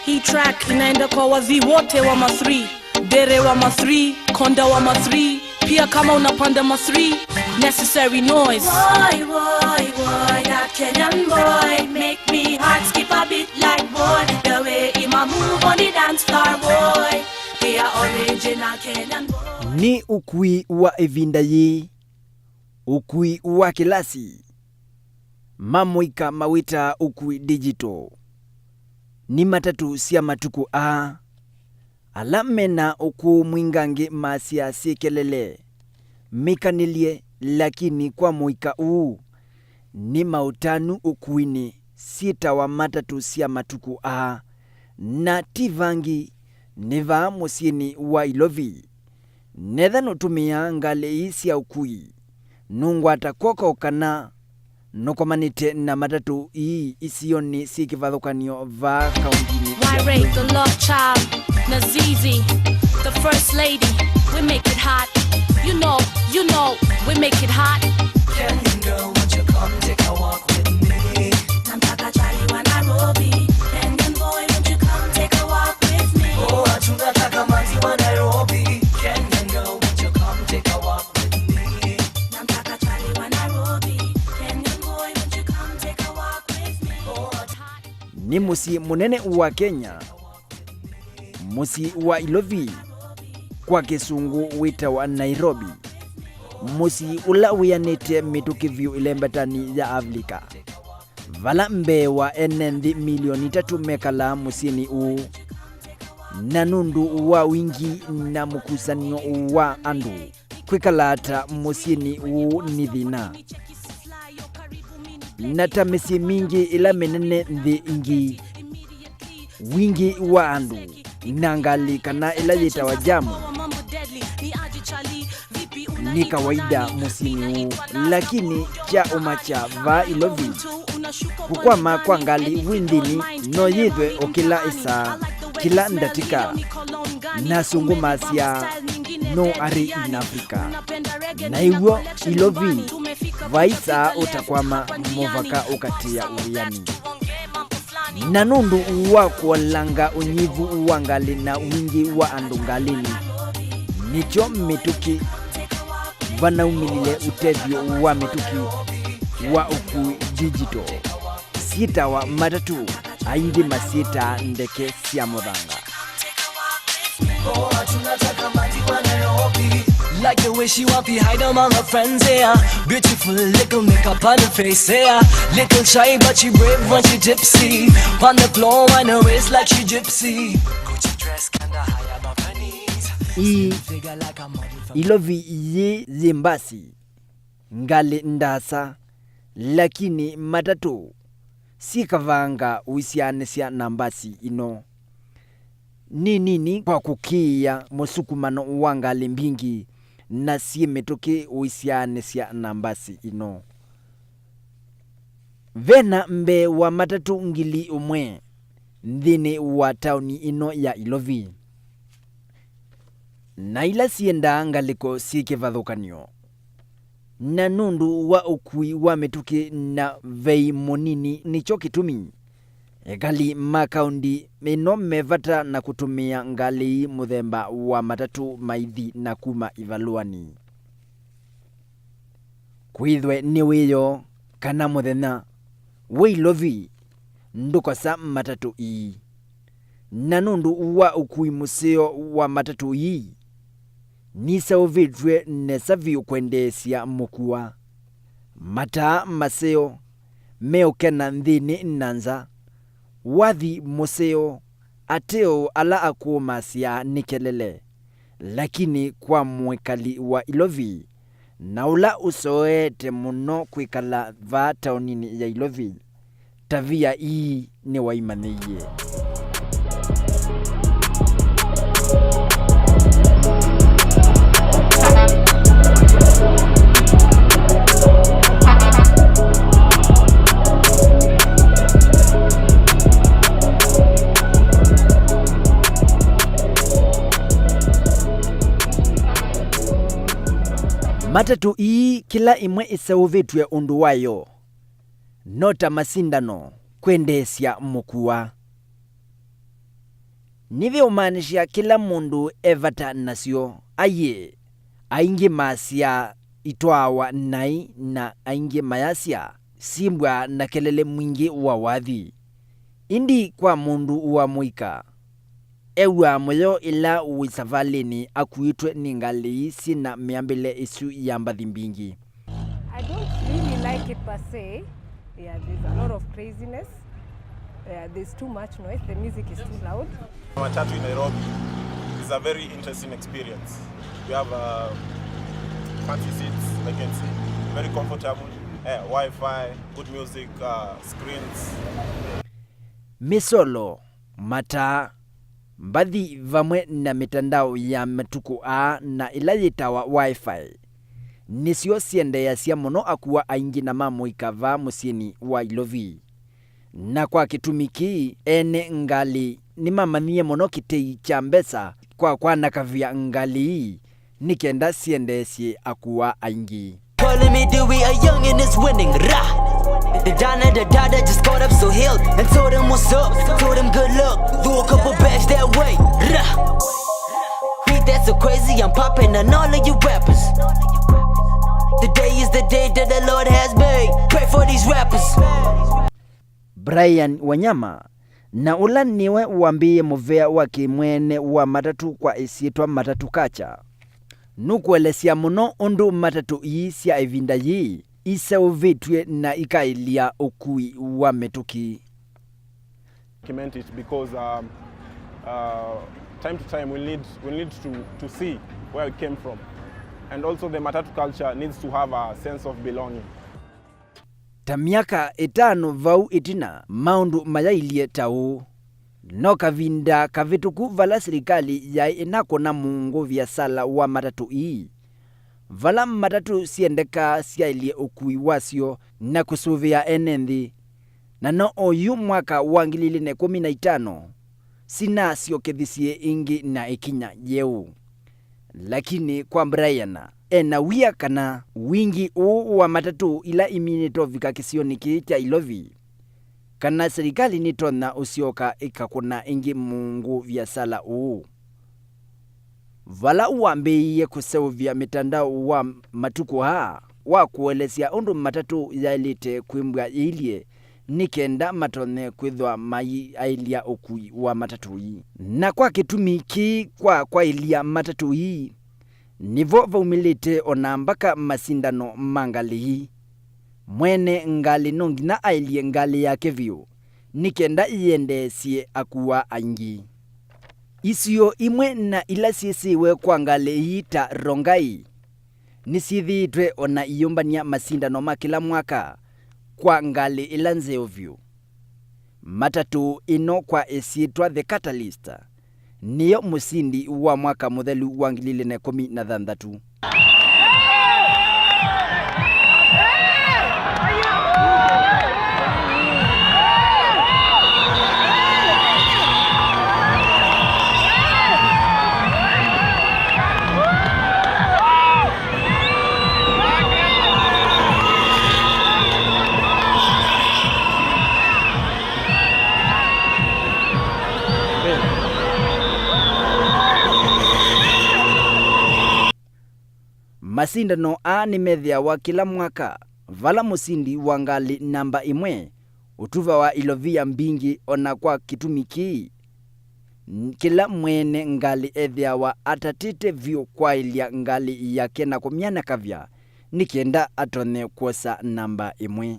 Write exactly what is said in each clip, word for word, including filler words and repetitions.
Hii track inaenda kwa wadhi wote wa ma three, dere wa ma three, konda wa ma three, pia kama unapanda ma three, necessary noise. Woi, woi, woi, that Kenyan boy make me heart skip a beat like boy. The way him a move on the dance floor, boy. He a original Kenyan boy. Nĩ ũkui wa ĩvinda yĩĩ, ũkui wa kĩlasi. Ma mũika mawĩtaa ũkui digital. Nĩ matatũ sya matukũ aa. Ala mena ũkũũ mwingangĩ masyaa syĩ kelele, mĩkanĩlye, lakini kwa mũika ũũ, nĩ maũtanu ũkuinĩ syĩtawa matatũ sya matukũ aa, na ti vangĩ, nĩ vaa mũsyĩnĩ wa Ilovi. Netha nũtũmĩaa ngalĩ ii sya ũkui, nũngwata kw'oko kana nũkomanĩte na matatũ ii isionĩ syĩ kĩvathũkany'o vaa kaũndĩnĩ ya Why rate the love child? Nazizi, the first lady, we make it hot. You know, you know, we make it hot. Kenyan girl, won't you come take a walk with me? Namtaka chali wa Nairobi. Kenyan boy, won't you come take a walk with me? Oh, tunataka manzi wa Nairobi. Kenyan girl, won't you come take a walk with me? Namtaka chali wa Nairobi. Kenyan boy, won't you come take a walk with me? Oh, nĩ mũsyĩ mũnene wa Kenya, mũsyĩ wa Ilovi, kwa kĩsũngũ wĩtawa Nairobi, mũsyĩ ũla wĩanĩte mĩtũkĩ vyũ ĩlembetanĩ ya Avilika, vala mbee wa ene nthĩ milioni itatũ mekalaa mũsyĩnĩ ũũ. Na nũndũ wa wingĩ na mũkusanĩo wa andũ, kwĩkala ta mũsyĩnĩ ũũ nĩ thĩna. Na ta mĩsyĩ mingĩ ĩla mĩnene nthĩ ingĩ, wingĩ wa andũ na ngalĩ, kana ĩla yĩtawa jamu, nĩ kawaida mũsyĩnĩ ũũ. Lakini kya ũmakya vaa Ilovi, kũkwama kwa ngalĩ wĩ nthĩnĩ no yĩthwe o kĩla ĩsaa, kĩla ndatĩka. Na sũngũ masyaa, no arĩ in Africa. Na ĩw'o Ilovi, vai saa ũtakwama mũvaka ũkatĩĩa ũvĩanĩ. Na nũndũ wa kũolanga ũnyivu wa ngalĩ na wingĩ wa andũ ngalĩnĩ, nĩkyo mĩtũkĩ vanaumĩlile ũtethyo wa mĩtũkĩ wa ũkui digital syĩtawa matatũ, aingĩ masyĩtaa ndeke sya mũthanga. Like the way she walk behind among her friends, yeah. Beautiful little makeup on her face, yeah. Little shy, but she brave when she tipsy. On the floor, on her waist like she gypsy. Gucci dress kinda high above her knees. Ii, figure like a model from Ilovi yĩ, yĩ mbasi, ngalĩ ndaasa, lakini matatũ syĩ kavanga ũisyaanĩsya na mbasi ĩno. Nĩ nini kwa kũkĩĩa mũsukumano wa ngalĩ mbingĩ na syĩ mĩtũkĩ ũisyaanĩsya na mbasi ĩno. Vena mbee wa matatũ ngili ũmwe nthĩnĩ wa taoni ĩno ya Ilovi, na ila siendaa ngalĩko syĩ kĩvathũkany'o. Na nũndũ wa ũkui wa mĩtũkĩ na vei mũnini, nĩkyo kĩtumi ekali ma kaũndi ĩno me vata na kũtũmĩa ngalĩ ii mũthemba wa matatũ maithi na kuma ivalũanĩ. Kwĩthwe nĩ wĩoo kana mũthenya wĩ Ilovi ndũkosa matatũ ii. Na nũndũ wa ũkui mũseo wa matatũ ii, niseũvĩtw'e nesa vyũ kwendeesya mũkua. Mataa maseo meũkena nthĩnĩ na nza. Wathi mũseo, ateo ala akũũ masyaa nĩ kelele. Lakini kwa mwĩkali wa Ilovi, na ũla ũsoete mũno kwĩkala vaa taoninĩ ya Ilovi, tavia ii nĩwaimanyĩie. Matatũ ii kĩla ĩmwe ĩseũvĩtw'e ũndũ wayo, no ta masindano kwendeesya mũkua. Nĩveũmaanisya kĩla mũndũ e vata nasyo. Aiĩ, aingĩ masyaa itwaawa naĩ, na aingĩ mayasya simbwa na kelele mwingĩ wa wathi. Ĩndĩ kwa mũndũ wa mũika, ew'aa mũyo ĩla wĩ savalĩnĩ akuĩtwe nĩ ngalĩ ii syĩ na mĩambĩle ĩsu ya mbathi mbingĩ. I don't really like it per se. Yeah, there's a lot of craziness. Yeah, there's too much noise. The music is too loud. Matatu in Nairobi is a very interesting experience. We have uh, fancy seats, like you can see, very comfortable. Yeah, Wi-Fi, good music, uh, screens. Mĩsolo, mataa, mbathi vamwe na mĩtandao ya matukũ aa na ĩla yĩtawa Wi-Fi nĩsyo syendeeasya mũno akua aingĩ na ma mũika vaa mũsyĩnĩ wa Ilovi. Na kwa kĩtumi kĩĩ, ene ngalĩ nĩmamanyie mũno kĩtei kya mbesa kwa kwanakavya ngalĩ ii nĩ kenda syendeesye akua aingĩ. Calling me Dewey, a youngin is winning. Rah! The Don and the Dada just got up so healed and told him what's up, told him good luck. Threw a couple bags that way. Rah! Beat that's so crazy, I'm popping on all of you rappers. Today is the day that the Lord has made. Pray for these rappers. Brian Wanyama, na ũla nĩwe wambĩĩe mũvea wa kĩmwene wa matatũ kwa ĩsyĩtwa Matatũ Kacha, nũkũelesya mũno ũndũ matatũ ii sya ĩvinda yĩĩ iseũvĩtw'e na ikaĩlya ũkui wa mĩtũkĩ. Document it because, um, uh, time to time we need, we need to, to see where we came from. And also the Matatu culture needs to have a sense of belonging. Ta myaka ĩtano vau ĩtina, maũndũ mayailye ta ũũ. No kavinda kavĩtũku vala silikalĩ yaĩ ĩnakũna mũungũ viasala wa matatũ ii, vala matatũ syendekaa syaĩlye ũkui wasyo na kũsũvĩa ene nthĩ. Na no oyu mwaka wa ngili ilĩ na ĩkũmi na itano, sinasyokethisye ĩngĩ na ĩkinya yeũ. Lakini kwa Brian, e na wia kana wingi ũũ wa matatũ ila iminĩte ũvika kĩsionĩ kĩĩ kya Ilovi, kana silikalĩ nĩtonya ũsyoka ĩkakũna ĩngĩ mũungũ viasala ũũ. Vala wambĩĩie kũseũvya mĩtandao wa matukũ aa wa kũelesya ũndũ matatũ yaĩlĩte kwĩmbwa yĩilye, nĩ kenda matonye kwĩthwa maiaĩlya ũkui wa matatũ ii. Na kwa kĩtumi kĩĩ kwa kwaĩlya matatũ ii, nĩvo vaumĩlĩte o na mbaka masindano ma ngalĩ ii. Mwene ngalĩ no nginya aĩlye ngalĩ yake vyũ nĩ kenda yĩendeesye akua aingĩ. Isio imwe na ila syĩsĩwe kwa ngalĩ ii ta Rongai, nĩsyĩthĩĩtwe o na iyũmbany'a masindano ma kĩla mwaka kwa ngalĩ ĩla nzeo vyũ. Matatũ ĩno kwa ĩsyĩtwa The Catalyst nĩyo mũsindi wa mwaka mũthelu wa ngili ilĩ na ĩkũmi na thanthatũ. Masindano aa nĩmethĩawa kĩla mwaka, vala mũsindi wa ngalĩ namba ĩmwe ũtuvawa ilovia mbingĩ. O na kwa kĩtumi kĩĩ, n-, kĩla mwene ngalĩ ethĩawa atatĩte vyũ kwaĩlya ngalĩ yake na kũmyanakavya nĩ kenda atonye kwosa namba ĩmwe.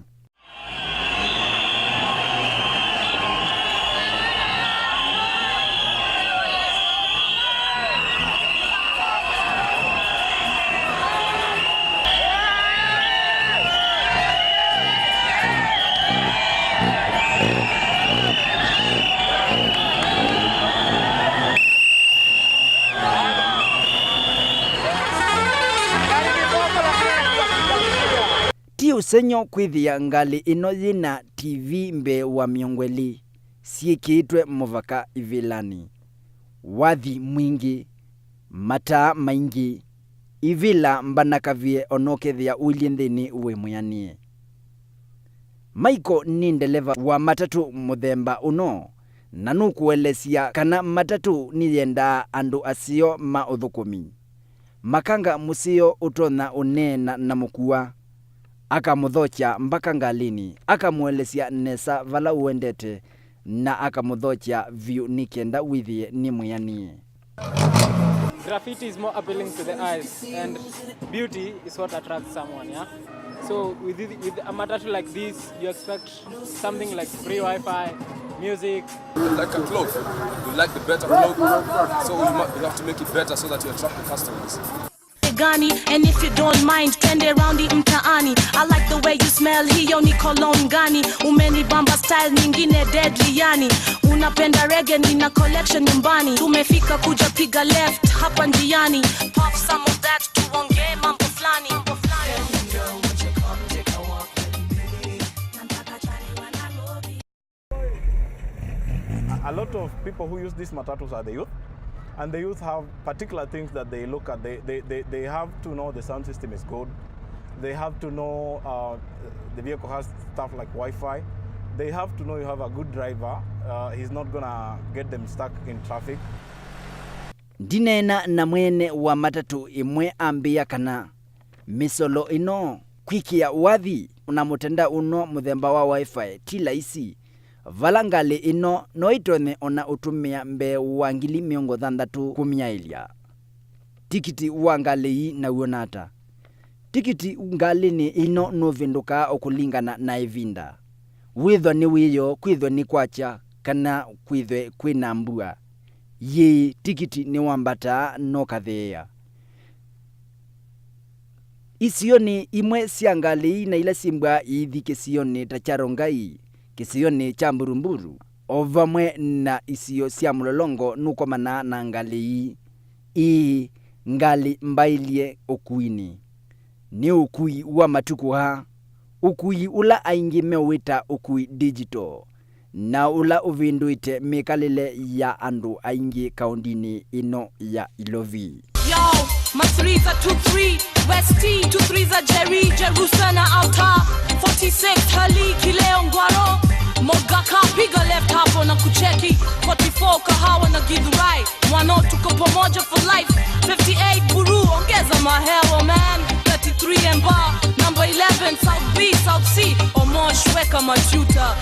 Ti ũsengy'o kwĩthĩa ngalĩ ĩno yĩ na T V mbee wa mĩongo ĩlĩ syĩkĩĩtwe mũvaka ivĩlanĩ, wathi mwingĩ, mataa maingĩ, ivĩla mbanakavye o na ũkethĩa ũilyĩ nthĩnĩ wĩ mwĩanĩe. Michael nĩ ndeleva wa matatũ mũthemba ũno, Na nũkũelesya kana matatũ nĩyendaa andũ aseo ma ũthũkũmi. Makanga mũseo ũtonya ũneena na mũkua, akamũthokya mbaka ngalĩnĩ, akamũelesya nesa vala ũendete, na akamũthokya vyũ nĩ kenda wĩthĩe nĩ mwĩanĩe. Graffiti is more appealing to the eyes, and beauty is what attracts someone, yeah? So with, with a matatu like this, you expect something like free Wi-Fi, music. You like a cloth, you like the better cloth, so you, mu- you have to make it better so that you attract the customers. Gani, and if you don't mind, twende raundi mtaani. I like the way you smell, hiyo ni cologne gani? Umenibamba style nyingine deadly yani. Unapenda reggae, nina collection nyumbani. Tumefika, kuja piga left hapa njiani. Puff some of that, tuongee mambo fulani. A lot of people who use these matatus are the youth, and the youth have particular things that they look at. They, they, they, they have to know the sound system is good. They have to know uh, the vehicle has stuff like Wi-Fi. They have to know you have a good driver. Uh, he's not gonna get them stuck in traffic. Ndineena na mwene wa matatũ ĩmwe ambĩa kana mĩsolo ĩno, kwĩkĩa wathi, na mũtandao ũno mũthemba wa Wi-Fi ti laisi, vala ngalĩ ĩno no ĩtonye ona ũtũmĩa mbee wa ngili mĩongo thanthatũ kũmyaĩlya. Tikiti wa ngalĩ ii naw'o nata? Tikiti ngalĩnĩ ĩno nũvĩndũkaa o kũlingana na ĩvinda. Wĩthwa nĩ wĩoo, kwĩthwe nĩ kwakya, kana kwĩthwe kwĩna mbua. Yĩĩ, tikiti nĩwambataa na ũkathĩĩa. Isionĩ imwe sya ngalĩ ii na ila syĩmbwaa iithi kĩsionĩ ta kya Rongai, kĩsionĩ kya Mburumburu, o vamwe na isio sya mũlolongo nũkomanaa na ngalĩ ii. Ĩĩ, ngalĩ mbaĩlye ũkuinĩ. Nĩ ũkui wa matukũ aa, ũkui ũla aingĩ meũwĩta ũkui digital, na ũla ũvĩndũĩte mĩkalĩle ya andũ aingĩ kaũndĩnĩ ĩno ya Ilovi. Yo, ma threes are two three, West T, two threes are Jerry, Jerusa na Alta, forty-six Hali, Kileo Ngwaro, Mogaka, piga left hapo na kucheki, forty-four Kahawa na Githurai, Mwano, tuko pamoja for life, fifty-eight Buru, ongeza mahewa man, thirty-three Emba, number eleven South B, South C, Omosh, weka majuta.